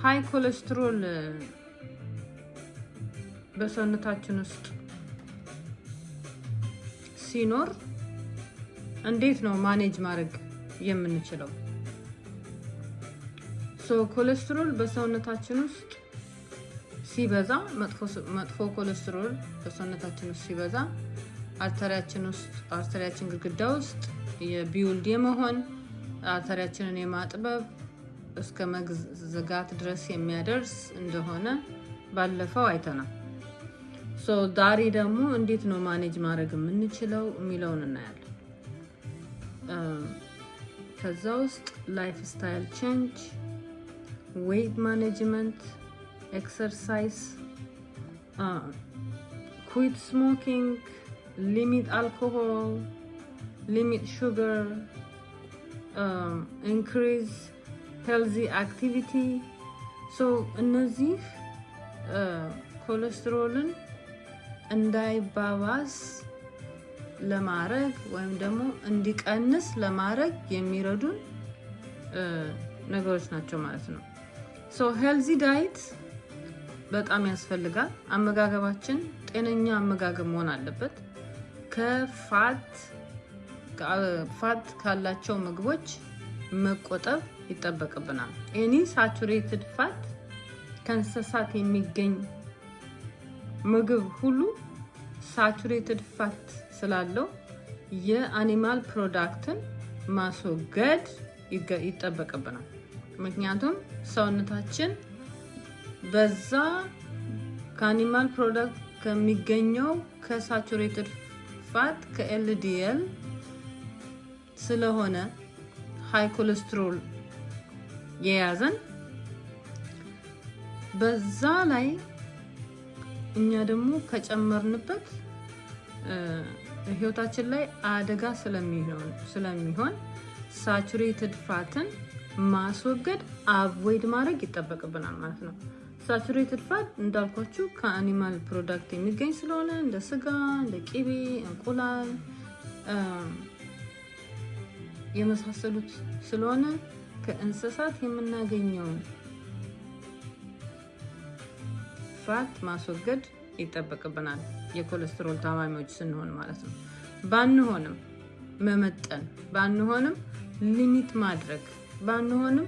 High cholesterol በሰውነታችን ውስጥ ሲኖር እንዴት ነው manage ማድረግ የምንችለው? So ኮሌስትሮል በሰውነታችን ውስጥ ሲበዛ፣ መጥፎ ኮሌስትሮል በሰውነታችን ውስጥ ሲበዛ artery ያችን ውስጥ፣ artery ያችን ግድግዳ ውስጥ የ build የመሆን፣ artery ያችንን የማጥበብ፣ እስከ መዝጋት ድረስ የሚያደርስ እንደሆነ ባለፈው አይተናል። So ዛሬ ደግሞ እንዴት ነው manage ማድረግ የምንችለው የሚለውን እናያለን። ከዛ ውስጥ lifestyle change፣ weight management፣ exercise፣ quit smoking፣ limit alcohol፣ limit sugar፣ increase healthy activity። So እነዚህ ኮሌስትሮልን እንዳይባባስ ለማድረግ ወይም ደግሞ እንዲቀንስ ለማድረግ የሚረዱን ነገሮች ናቸው ማለት ነው። So healthy diet በጣም ያስፈልጋል። አመጋገባችን ጤነኛ አመጋገብ መሆን አለበት። ከ fat ካላቸው ምግቦች መቆጠብ ይጠበቅብናል። Any saturated fat፣ ከእንስሳት የሚገኝ ምግብ ሁሉ saturated fat ስላለው የ animal product ን ማስወገድ ይጠበቅብናል። ምክንያቱም ሰውነታችን በዛ ከ animal product ከሚገኘው ከ saturated fat፣ ከ LDL ስለሆነ high cholesterol የያዘን፣ በዛ ላይ እኛ ደግሞ ከጨመርንበት ህይወታችን ላይ አደጋ ስለሚሆን saturated fat ን ማስወገድ፣ avoid ማድረግ ይጠበቅብናል ማለት ነው። Saturated fat እንዳልኳችሁ ከ animal product የሚገኝ ስለሆነ እንደ ስጋ፣ እንደ ቂቤ፣ እንቁላል የመሳሰሉት ስለሆነ ከእንስሳት የምናገኘውን fat ማስወገድ ይጠበቅብናል። የኮሌስትሮል ታማሚዎች ስንሆን ማለት ነው። ባንሆንም መመጠን፣ ባንሆንም limit ማድረግ፣ ባንሆንም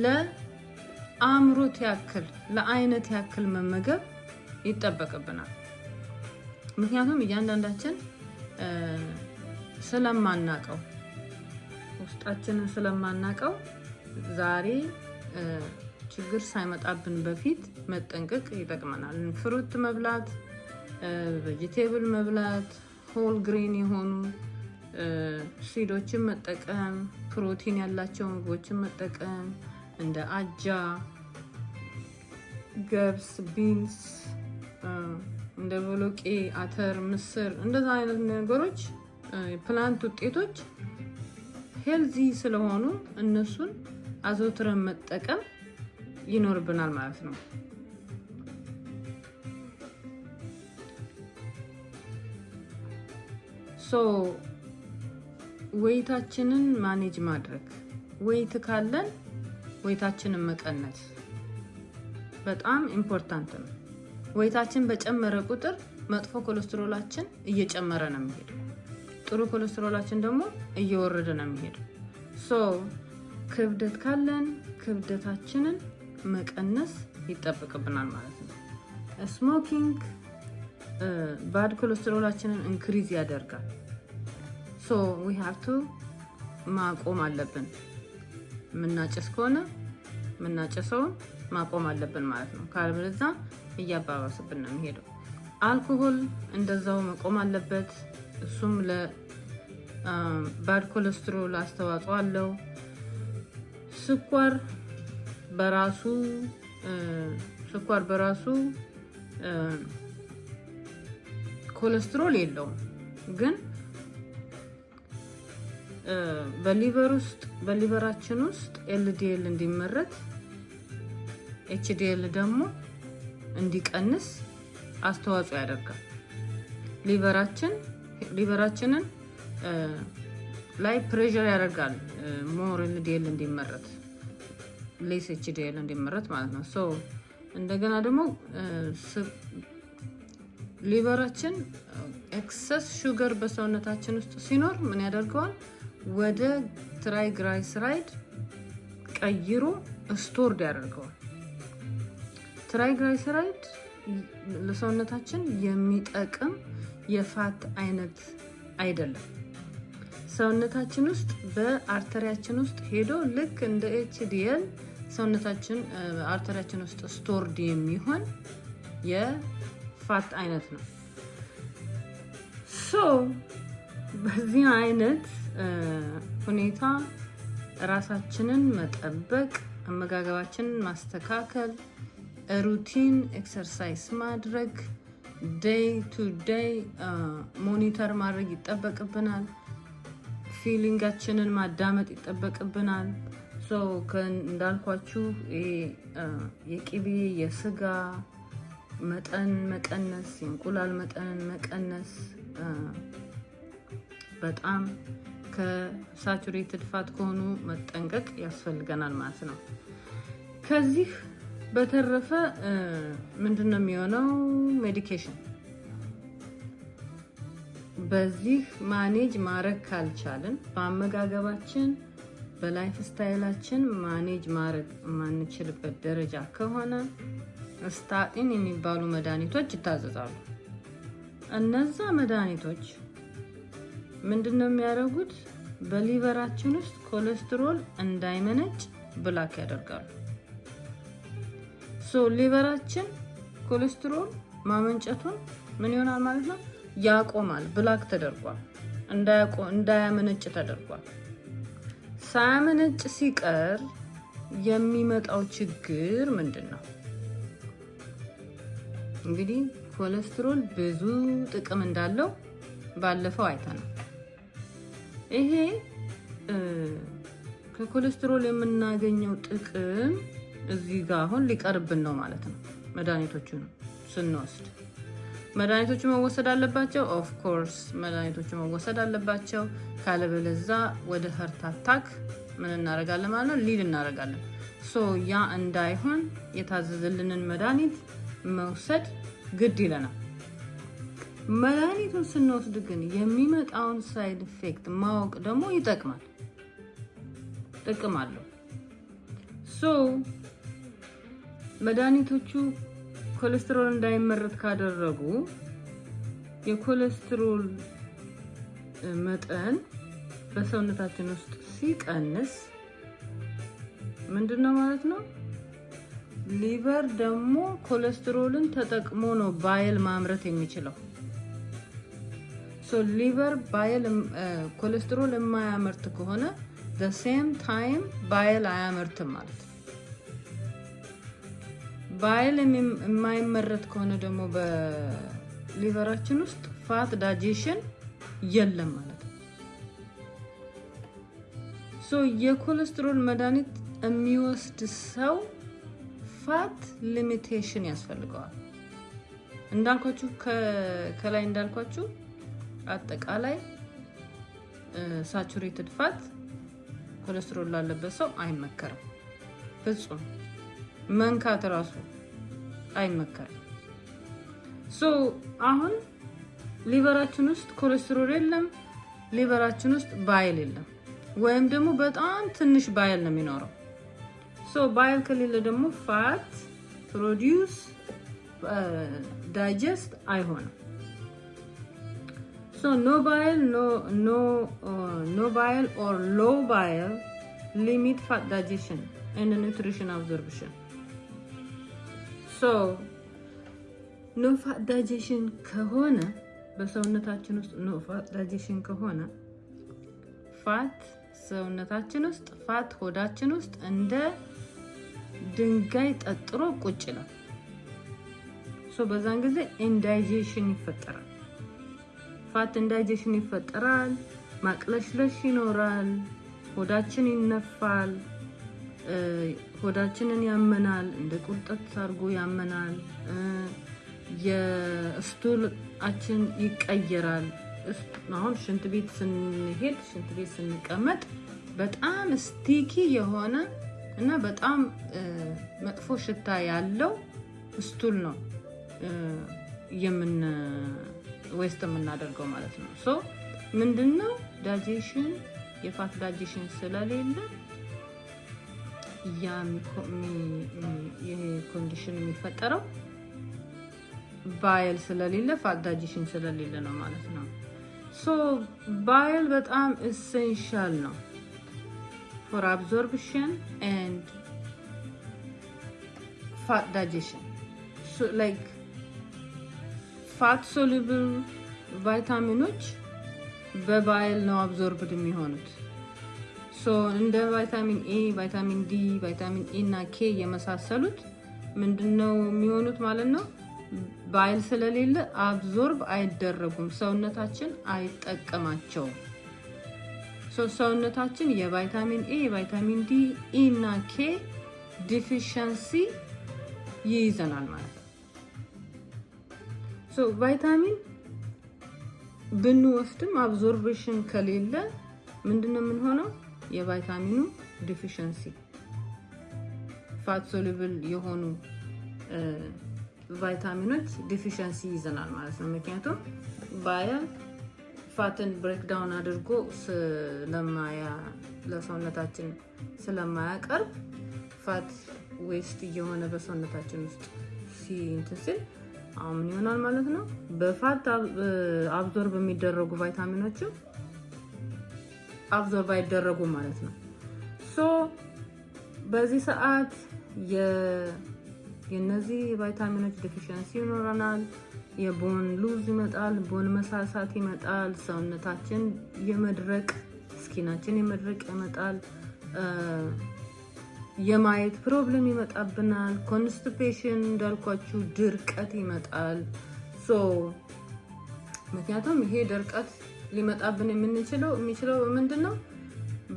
ለአምሮት ያክል፣ ለአይነት ያክል መመገብ ይጠበቅብናል። ምክንያቱም እያንዳንዳችን ስለማናቀው፣ ውስጣችንን ስለማናቀው ዛሬ ችግር ሳይመጣብን በፊት መጠንቀቅ ይጠቅመናል። Fruit መብላት፣ vegetable መብላት፣ whole grain የሆኑ seed ኦችን መጠቀም፣ ፕሮቲን ያላቸው ምግቦችን መጠቀም፣ እንደ አጃ፣ ገብስ፣ beans፣ እንደ ቦሎቄ፣ አተር፣ ምስር፣ እንደዛ አይነት ነገሮች፣ plant ውጤቶች healthy ስለሆኑ እነሱን አዘውትረን መጠቀም ይኖርብናል ማለት ነው። So weight ኣችንን manage ማድረግ፣ weight ካለን weight ኣችንን መቀነስ በጣም important ነው። Weight ኣችን በጨመረ ቁጥር መጥፎ ኮሌስትሮላችን እየጨመረ ነው የሚሄደው። ጥሩ ኮሌስትሮላችን ደግሞ እየወረደ ነው የሚሄደው። So ክብደት ካለን ክብደታችንን መቀነስ ይጠበቅብናል ማለት ነው። Smoking bad cholesterol ኣችንን increase ያደርጋል። So we have to ማቆም አለብን። የምናጨስ ከሆነ የምናጨሰውን ማቆም አለብን ማለት ነው። ካለበለዚያ እያባባስብን ነው የሚሄደው። አልኮሆል እንደዛው መቆም አለበት። እሱም ለ bad cholesterol አስተዋጽኦ አለው። ስኳር በራሱ ኮሌስትሮል የለውም፣ ግን በ liver ውስጥ፣ በ liver ኣችን ውስጥ LDL እንዲመረት፣ HDL ደግሞ እንዲቀንስ አስተዋጽኦ ያደርጋል። Liver ኣችንን ላይ pressure ያደርጋል more LDL እንዲመረት። Less HDL እንዲመረት ማለት ነው። So እንደገና ደግሞ liver ኣችን excess sugar በሰውነታችን ውስጥ ሲኖር ምን ያደርገዋል? ወደ triglyceride ቀይሮ stored ያደርገዋል። Triglyceride ለሰውነታችን የሚጠቅም የ fat አይነት አይደለም። ሰውነታችን ውስጥ በ artery ያችን ውስጥ ሄዶ ልክ እንደ HDL ሰውነታችን artery ያችን ውስጥ stored የሚሆን የ fat አይነት ነው። So በዚህ አይነት ሁኔታ ራሳችንን መጠበቅ፣ አመጋገባችንን ማስተካከል፣ routine exercise ማድረግ፣ day to day monitor ማድረግ ይጠበቅብናል። Feeling ኣችንን ማዳመጥ ይጠበቅብናል። እንዳልኳችሁ የቅቤ፣ የስጋ መጠን መቀነስ፣ የእንቁላል መጠንን መቀነስ፣ በጣም ከ saturated fat ከሆኑ መጠንቀቅ ያስፈልገናል ማለት ነው። ከዚህ በተረፈ ምንድን ነው የሚሆነው? Medication በዚህ manage ማድረግ ካልቻልን፣ በአመጋገባችን፣ በ lifestyle ኣችን manage ማድረግ የማንችልበት ደረጃ ከሆነ statin የሚባሉ መድኃኒቶች ይታዘዛሉ። እነዛ መድኃኒቶች ምንድን ነው የሚያደርጉት? በ liver ኣችን ውስጥ ኮሌስትሮል እንዳይመነጭ block ያደርጋሉ። So liver ኣችን ኮሌስትሮል ማመንጨቱን ምን ይሆናል ማለት ነው? ያቆማል። Block ተደርጓል፣ እንዳያመነጭ ተደርጓል። ሳያመነጭ ሲቀር የሚመጣው ችግር ምንድን ነው? እንግዲህ ኮሌስትሮል ብዙ ጥቅም እንዳለው ባለፈው አይተናል። ይሄ ከኮሌስትሮል የምናገኘው ጥቅም እዚህ ጋር አሁን ሊቀርብን ነው ማለት ነው። መድኃኒቶቹን ስንወስድ መድኃኒቶቹ መወሰድ አለባቸው። Of course መድኃኒቶቹ መወሰድ አለባቸው። ካለበለዛ ወደ heart attack ምን እናደርጋለን ማለት ነው? Lead እናደርጋለን። So ያ እንዳይሆን የታዘዘልንን መድኃኒት መውሰድ ግድ ይለናል። መድኃኒቱን ስንወስድ ግን የሚመጣውን side effect ማወቅ ደግሞ ይጠቅማል፣ ጥቅም አለው። So መድኃኒቶቹ ኮሌስትሮል እንዳይመረት ካደረጉ የኮሌስትሮል መጠን በሰውነታችን ውስጥ ሲቀንስ ምንድን ነው ማለት ነው? Liver ደግሞ ኮሌስትሮልን ተጠቅሞ ነው bile ማምረት የሚችለው። So liver bile ኮሌስትሮል የማያመርት ከሆነ same time bile አያመርትም ማለት ነው። Bile የማይመረት ከሆነ ደግሞ በ liver ኣችን ውስጥ fat digestion የለም ማለት ነው። So የኮሌስትሮል መድኃኒት የሚወስድ ሰው fat limitation ያስፈልገዋል። እንዳልኳችሁ፣ ከላይ እንዳልኳችሁ አጠቃላይ saturated fat ኮሌስትሮል ላለበት ሰው አይመከርም። ፍጹም መንካት እራሱ አይመከርም። So አሁን liver ኣችን ውስጥ ኮሌስትሮል የለም፣ liver ኣችን ውስጥ bile የለም፣ ወይም ደግሞ በጣም ትንሽ bile ነው የሚኖረው። So bile ከሌለ ደግሞ fat produce digest አይሆንም። So no bile or low bile limit fat digestion and nutrition absorption። So no fat digestion ከሆነ፣ በሰውነታችን ውስጥ no fat digestion ከሆነ fat ሰውነታችን ውስጥ፣ fat ሆዳችን ውስጥ እንደ ድንጋይ ጠጥሮ ቁጭ ይላል። So በዛን ጊዜ indigestion ይፈጠራል። Fat indigestion ይፈጠራል። ማቅለሽለሽ ይኖራል። ሆዳችን ይነፋል። ሆዳችንን ያመናል። እንደ ቁርጠት አድርጎ ያመናል። የ stool ኣችን ይቀየራል። አሁን ሽንት ቤት ስንሄድ፣ ሽንት ቤት ስንቀመጥ በጣም sticky የሆነ እና በጣም መጥፎ ሽታ ያለው stool ነው የምን waste የምናደርገው ማለት ነው። So ምንድነው digestion የ fat digestion ስለሌለ ያ ይሄ condition የሚፈጠረው bile ስለሌለ፣ fat digestion ስለሌለ ነው ማለት ነው። So bile በጣም essential ነው for absorption and fat digestion. Like fat soluble ቫይታሚኖች በ bile ነው absorbed የሚሆኑት። So እንደ vitamin A፣ vitamin D፣ vitamin E እና K የመሳሰሉት ምንድነው የሚሆኑት ማለት ነው? Bile ስለሌለ absorb አይደረጉም፣ ሰውነታችን አይጠቀማቸውም። So ሰውነታችን የ vitamin A፣ የ vitamin D፣ E እና K deficiency ይይዘናል ማለት ነው። So ቫይታሚን ብንወስድም absorption ከሌለ ምንድነው የምንሆነው? የቫይታሚኑ deficiency፣ fat soluble የሆኑ ቫይታሚኖች deficiency ይይዘናል ማለት ነው። ምክንያቱም bile fat ን breakdown አድርጎ ስለማያ ለሰውነታችን ስለማያቀርብ fat waste እየሆነ በሰውነታችን ውስጥ እንትን ሲል አሁን ምን ይሆናል ማለት ነው? በ fat absorb የሚደረጉ ቫይታሚኖችም absorb አይደረጉም ማለት ነው። So በዚህ ሰዓት የነዚህ ቫይታሚኖች deficiency ይኖረናል። የ bone loss ይመጣል፣ bone መሳሳት ይመጣል፣ ሰውነታችን የመድረቅ፣ skin ኣችን የመድረቅ ይመጣል፣ የማየት problem ይመጣብናል። Constipation እንዳልኳችሁ ድርቀት ይመጣል። So ምክንያቱም ይሄ ድርቀት ሊመጣብን የሚችለው ምንድን ነው?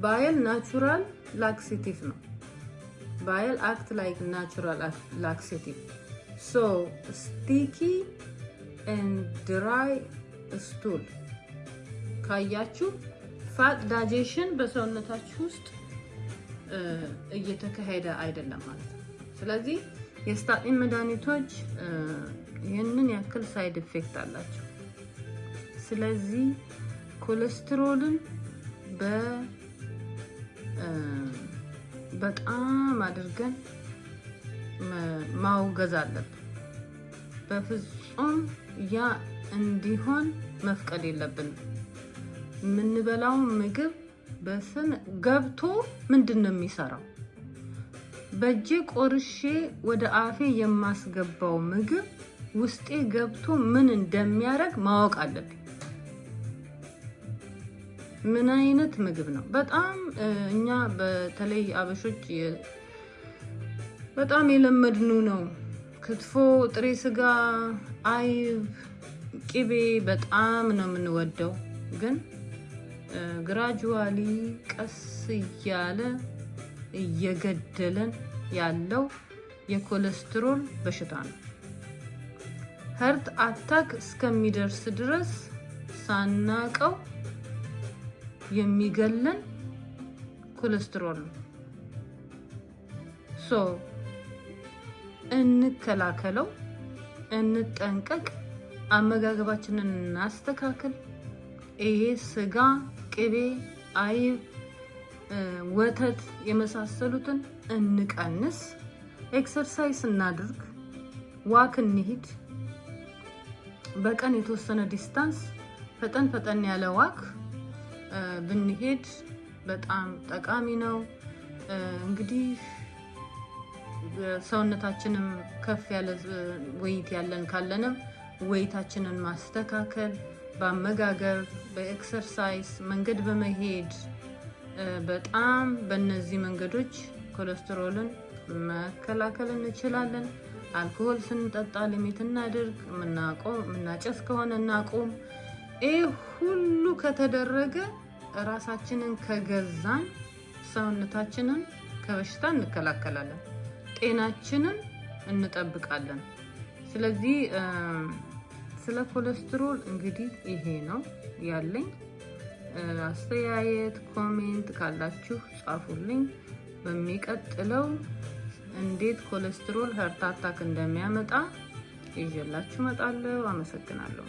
Bile natural laxative ነው። Bile act like natural laxative, so sticky and dry stool ካያችሁ fat digestion በሰውነታችሁ ውስጥ እየተካሄደ አይደለም ማለት ነው። ስለዚህ የ statin መድኃኒቶች ይህንን ያክል side effect አላቸው። ስለዚህ ኮሌስትሮልን በጣም አድርገን ማውገዝ አለብን። በፍጹም ያ እንዲሆን መፍቀድ የለብንም። የምንበላው ምግብ በስን ገብቶ ምንድን ነው የሚሰራው? በእጄ ቆርሼ ወደ አፌ የማስገባው ምግብ ውስጤ ገብቶ ምን እንደሚያደርግ ማወቅ አለብኝ። ምን አይነት ምግብ ነው? በጣም እኛ በተለይ አበሾች በጣም የለመድኑ ነው። ክትፎ፣ ጥሬ ስጋ፣ አይብ፣ ቅቤ በጣም ነው የምንወደው። ግን gradually ቀስ እያለ እየገደለን ያለው የኮሌስትሮል በሽታ ነው። Heart attack እስከሚደርስ ድረስ ሳናቀው የሚገለን ኮሌስትሮል ነው። So እንከላከለው፣ እንጠንቀቅ፣ አመጋገባችንን እናስተካክል። ይሄ ስጋ፣ ቅቤ፣ አይብ፣ ወተት የመሳሰሉትን እንቀንስ። Exercise እናድርግ፣ walk እንሂድ። በቀን የተወሰነ distance ፈጠን ፈጠን ያለ walk ብንሄድ በጣም ጠቃሚ ነው። እንግዲህ ሰውነታችንም ከፍ ያለ weight ያለን ካለንም weight ኣችንን ማስተካከል በአመጋገብ፣ በ exercise፣ መንገድ በመሄድ፣ በጣም በእነዚህ መንገዶች ኮሌስትሮልን መከላከል እንችላለን። አልኮሆል ስንጠጣ limit እናድርግ። የምናጨስ ከሆነ እናቁም። ይህ ሁሉ ከተደረገ፣ ራሳችንን ከገዛን ሰውነታችንን ከበሽታ እንከላከላለን፣ ጤናችንን እንጠብቃለን። ስለዚህ ስለ ኮሌስትሮል እንግዲህ ይሄ ነው ያለኝ አስተያየት። Comment ካላችሁ ጻፉልኝ። በሚቀጥለው እንዴት ኮሌስትሮል heart attack እንደሚያመጣ ይዤላችሁ እመጣለሁ። አመሰግናለሁ።